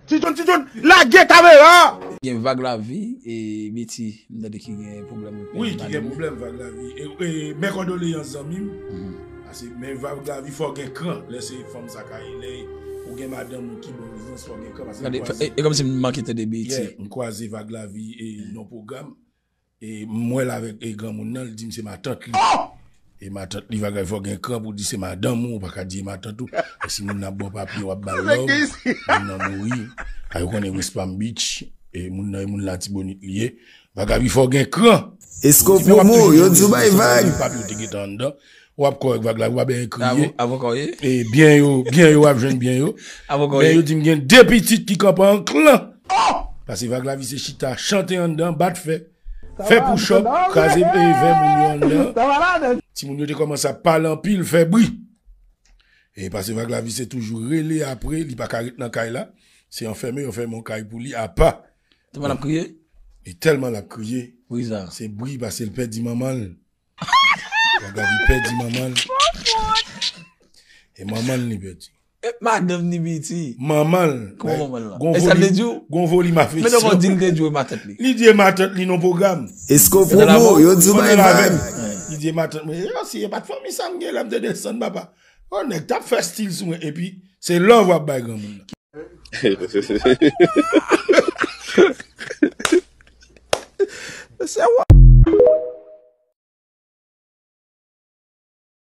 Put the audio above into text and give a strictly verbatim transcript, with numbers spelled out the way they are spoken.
Ti John, Ti John, lage kamera! Gen Vag Lavi, e Miti, m tande ki gen pwoblèm. Wi, ki gen pwoblèm, Vag Lavi. E, e, men kondoleyans zanmi m. Pase men Vag Lavi fò gen kran. Lè se fanm sa ka ye, lè ou gen madanm ou ki bon vizans, fò gen kran. Pase m kwaze, e, e kòmsi m manke tande Miti. M kwaze Vag Lavi e nan pwogram. E m wè l avèk e granmoun nan, li di m se matant li. E matant li, Vag Lavi, fò gen kran pou di se madanm ou, ou pa ka di e matant ou. E si moun nan ap ba w papye, w ap ba l love, moun nan mouri. A yo konnen West Palm Beach, e moun nan e moun Latibonit li ye. Vag Lavi, fò gen kran. Esko pwomo, yo di w bay vag. Papye ou te gentan anndan. W ap kòrèk, Vag Lavi, w ap byen kriye. Avoka w ye? E byen yo, byen yo, w ap jwenn byen yo. Avoka w ye? Men yo di m gen de pitit ki kanpe an klan. Pase Vag Lavi se chita, chante anndan, bat fè. Fè pouchòp, kraze e vè moun yo anndan. Timoun yo te kòmanse ap pale anpil, fè bri. E pase Vag Lavi se toujou rele apre, li pa ka ret nan kay la. Se anfème, yo fème yon kay pou li apa. Tèlman l ap kriye? E tèlman l ap kriye. Bri sa. Se bri pase l pèdi manman l. Vag Lavi pèdi manman l. E manman l li pèdi. E madanm ni piti. Manman l. Kòman manman l la? E sa l te di w? Gon volim afeksyon. Men non, di l te di w e matant li. Li di e matant li nan pwogram. Esko pwomo, yo di w bay vag. Li di e matant mwen, yo si e pa t fanmi sa m gen lè m te desann papa. O nèg t ap fè stil sou mwen epi se love w ap bay granmoun nan. Mesye,